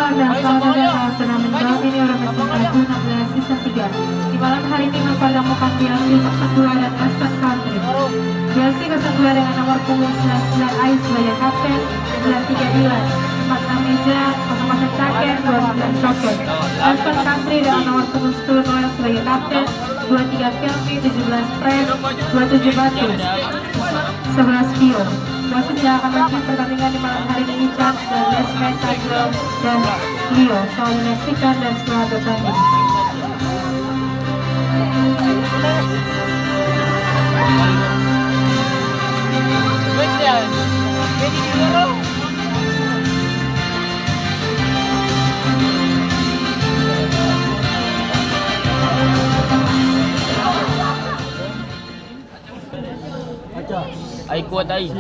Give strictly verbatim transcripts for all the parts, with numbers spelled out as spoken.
Di malam hari ini mempertemukan B L C kosong dua dan Aston Country. B L C kosong dua dengan nomor punggung sembilan sembilan Ais sebagai kapten, sembilan tiga Ilan, empat enam Eja, kosong kosong Caken, dua sembilan Coket. Aston Country dengan nomor punggung sepuluh Noel sebagai kapten, dua tiga Kelvin, tujuh belas Fred, dua tujuh Batus, sebelas Pio. Wasit yang akan memimpin pertandingan di malam hari ini, Chance dan Lesman Chandra dan Leo. Selamat menyaksikan dan selamat bertanding. Ai kuat ai.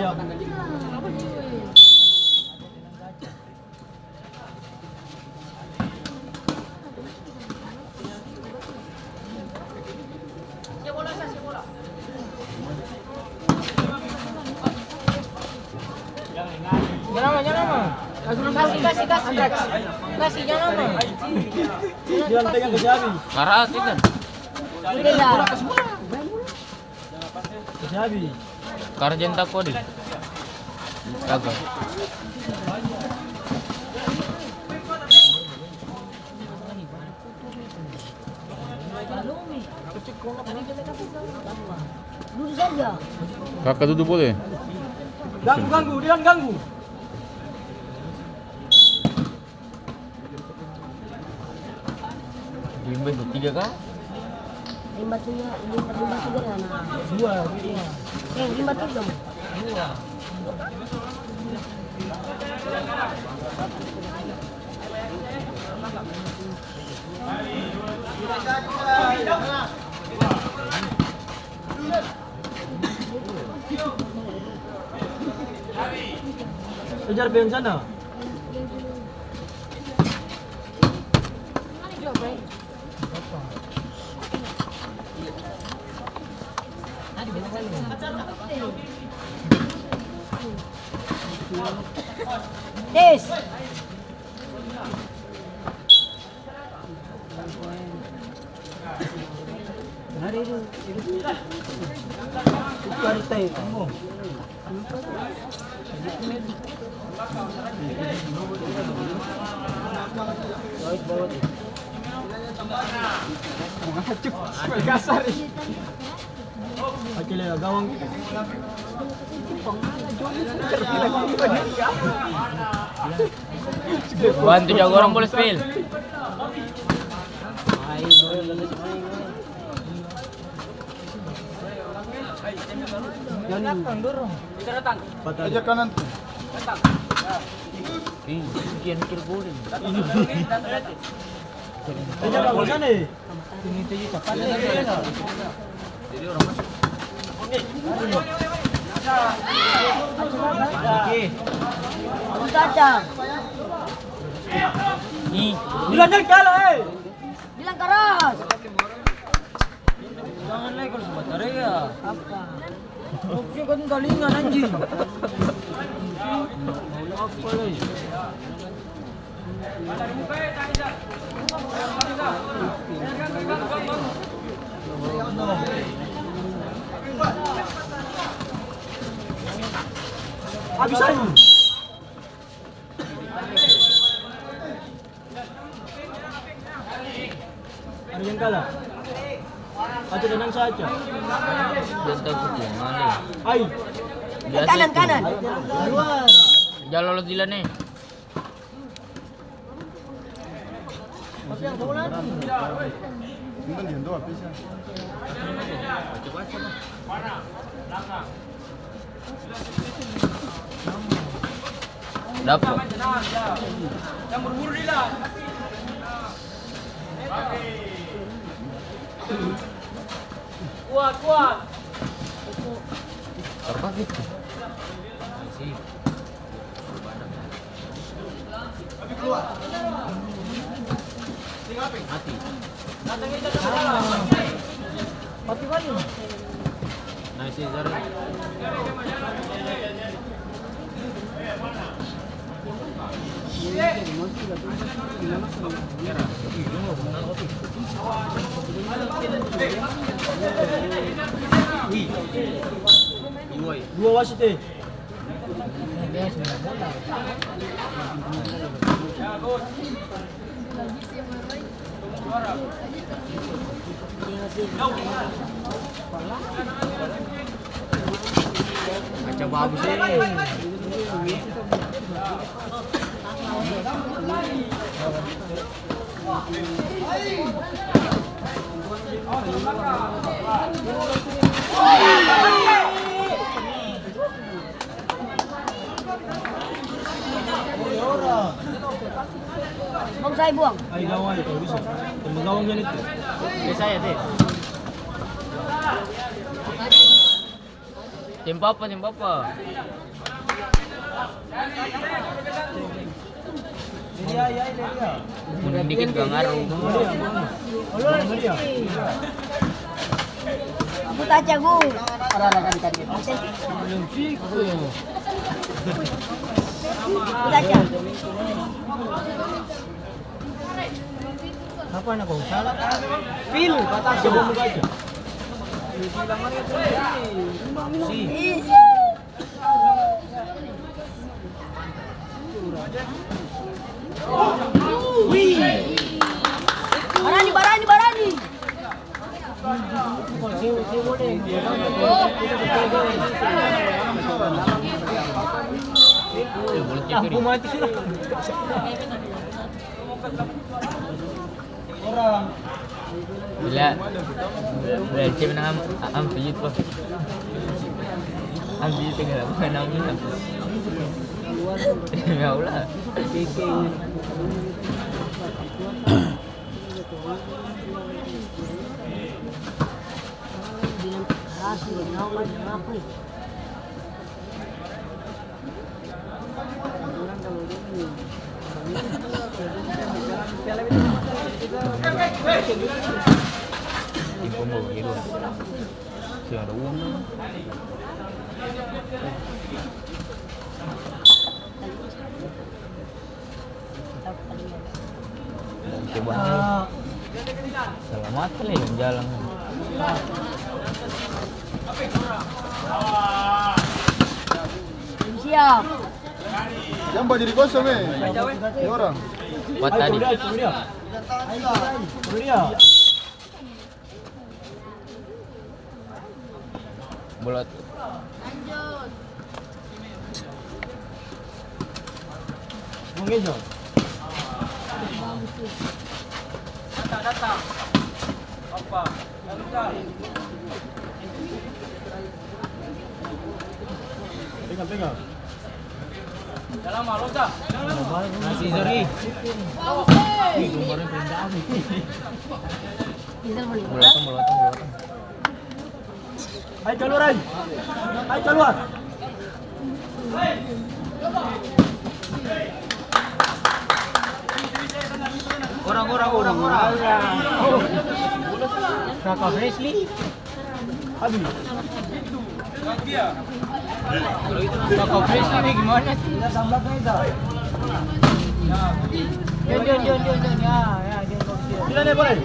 Kasi, kasi, kasi. Kasi, jangan, Mang. Jangan pegang ke jari. Karat itu. Udah dah. Kasi habis. Karat jangan tako deh. Jaga. Dudu saja. Kaka dudu boleh? Ganggu, ganggu, dia ganggu. Limba itu tiga ka? Limba tiga, limba, limba tiga ya, nah. Dua, dua. Eh, limba tiga. Dua. Kejar Ben sana. Tes. Bantu jago orang boleh spill. Aja kanan tuh. Ih, sekian kilo goreng. Aja kanan sana. Bilang keras. Jangan lagi kalau sebentar ya. Apa? Oke, kan kalingan, anjing. Apa lagi? Habis aja. Ada yang kalah. Aja tenang saja. Ai. Kanan, kanan. Jalo lo gila nih. Dapa. Kuat, kuat. Terbang itu. Dua wasit, eh. Kaca bagus, eh. Bang, saya buang. Ai, gawang itu, bisa. Tembak gawang kan itu. Bisa ya, Teh? Tim papa, tim papa. Mundur dikit juga ngaruh. Aku taca, Gu. Aku taca. Apa nak kau salah? Feel, kata siapa mau baca? Si. Barani, barani, barani. Aku mati sudah. Bila, bila cewek nang am, am pijit, Bang. Am pijit tinggal apa, nang ini, am. Ya Allah. Bilang keras, udah tahu kan kenapa, ya? Iko mo bagitu. Seng ada uang. Coba. Salah mata le yang jalan. Siap. Jang bajiri kosong, eh. Ini orang. Kuat tadi. Bolot. Datang, datang. Apa? Pegang, pegang. Dalam, ah, loncat. Masih, sorry. Ih, kemarin pindah. Mulai, mulai, mulai. Ayo keluar, ayo. Ayo keluar. Orang, orang, orang, orang. Kakak Fresly. Aduh. Kakak Fresly ini gimana sih? Jon, Jon, Jon, Jon, Jon. Ya, ya, Jon, Jon, Jon. Gila nih, boleh.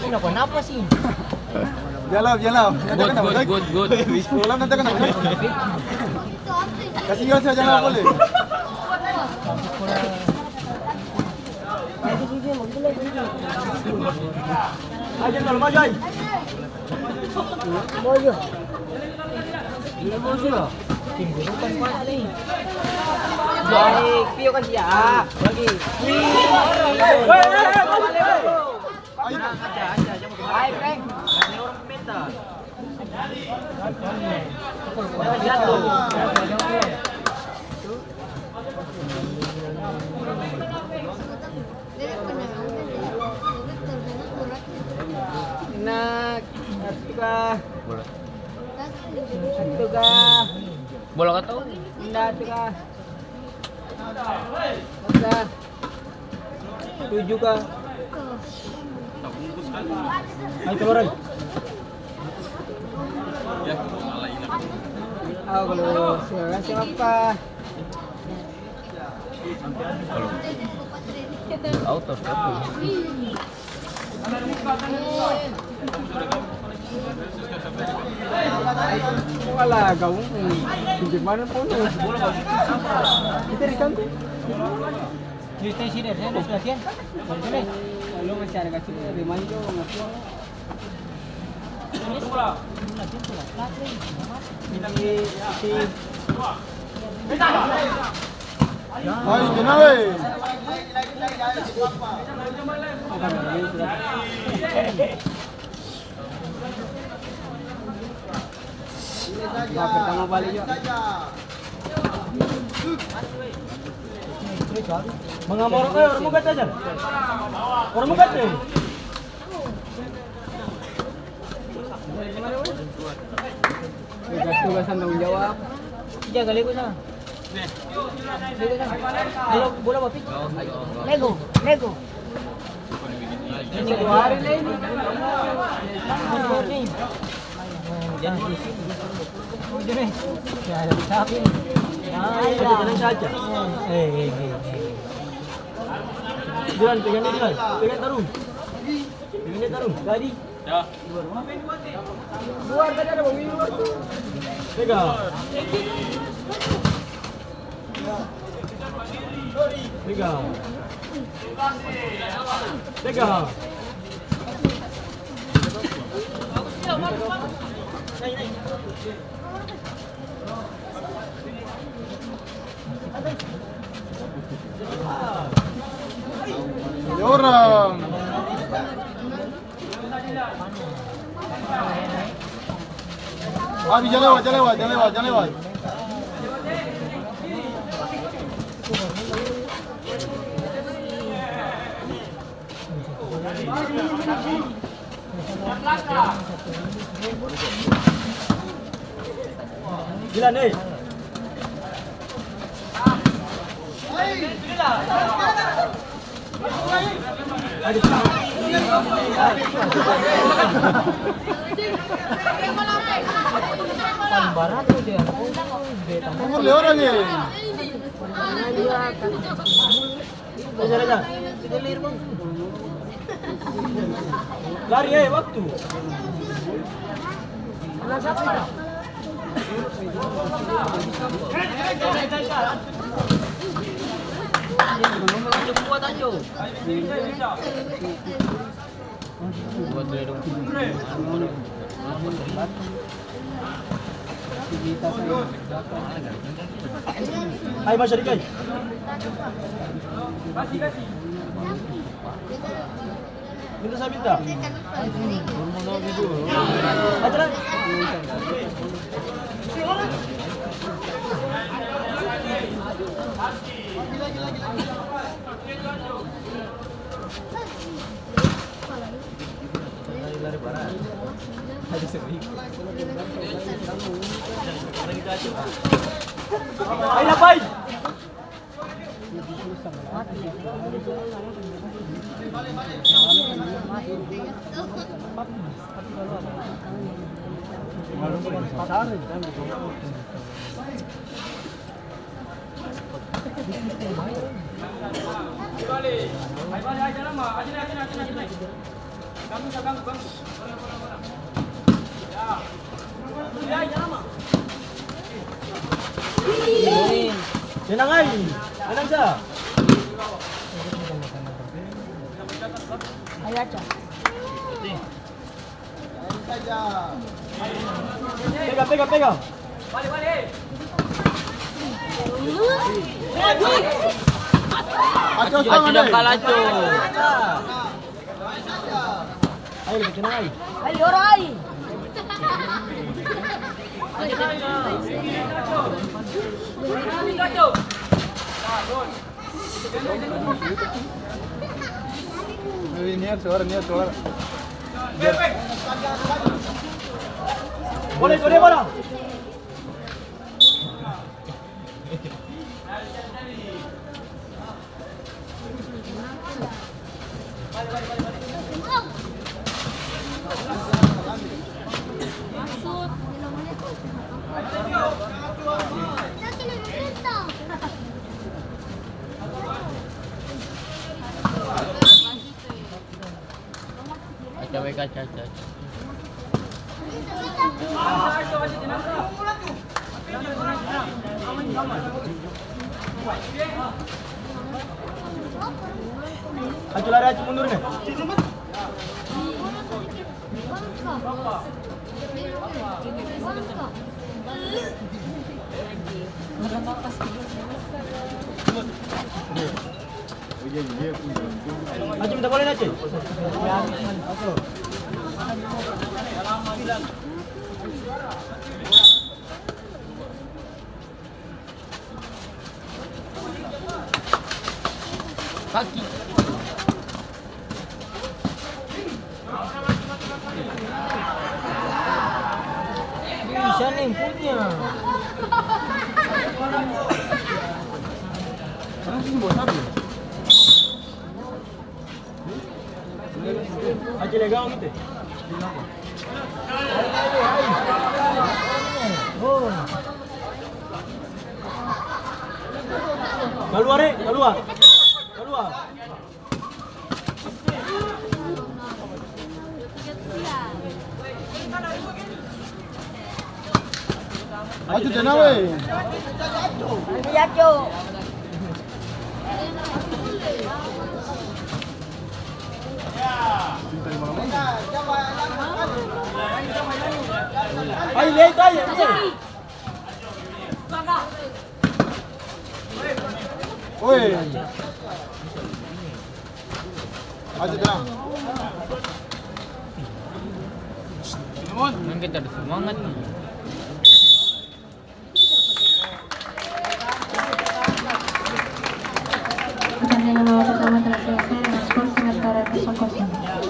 Ini kenapa sih? Jalan, jalan. Good, good, good, good. Jalan, nanti kena. Kasih jalan, jalan boleh. Ayo, Jendol, maju, ayo. Maju. Baik, Pio kan siap. Lagi. Weh, weh, weh, maju, weh. Ayo. Baik, Frank. Ini orang peminta. Jatuh. Nah, satu kah? Bola. Satu kah? Bola kau tahu? Nda, satu kah? Tujuh ka? Ayo, keluar, ayo. Oh, kalau siapa? Kalau autor, siapa? Wala, kau, hmm, pinggir mana pun? Kita di kantor. Di sini, saya ada pelatihan. Boleh. Lalu masih ada kacil, remaja, orang tua. Ini, ini. Hai, kenal, eh. Nah, pertama balik juga. Mangapa orang, eh, orang muka saja? Orang muka tuh. Tugas-tugas tanggung jawab. Jaga lego sana. Lego sana. Lego, bola bapi. Lego, lego. Ini dua hari lagi. Ini. Ya, ada sapi. Ah, iya. Tenang saja. Eh, eh, eh, eh. Dilan, pegang dia, Dilan. Pegang tarung. Pegang dia tarung. Tadi. Ya. Luar tadi ada pemilu luar tuh. Pegang. Pegang. Pegang. Ada orang. Abi, jang lewat, jang lewat, jang lewat, jang lewat. Gila, nih. Umur dia orang, eh. Lari, eh, waktu. Hai, Mas Rika. Minta, saya minta. Acara. Ayo, lapai. Tenang ai, tenang sa. Ayo, Aca. Pega, pega, pega. Aco, aco, tangan, dong, eh. Ayo, lebih tenang, ai. Ayo, ora, ai. Ayo, niat suara, niat suara. Boleh, boleh, boleh. Aca bae, aca, aca, aca. Acu lari, acu mundur nih. Acu minta bola nih, acu. Kaki. Bisa nih punya. Aji legal gitu. Kaluar, eh, kaluar. Kaluar. Acu tenang, weh. Iya, Cok. Ayo, lihat aja, lihat. Woi. Aja tenang. Kan kita ada semangat nih.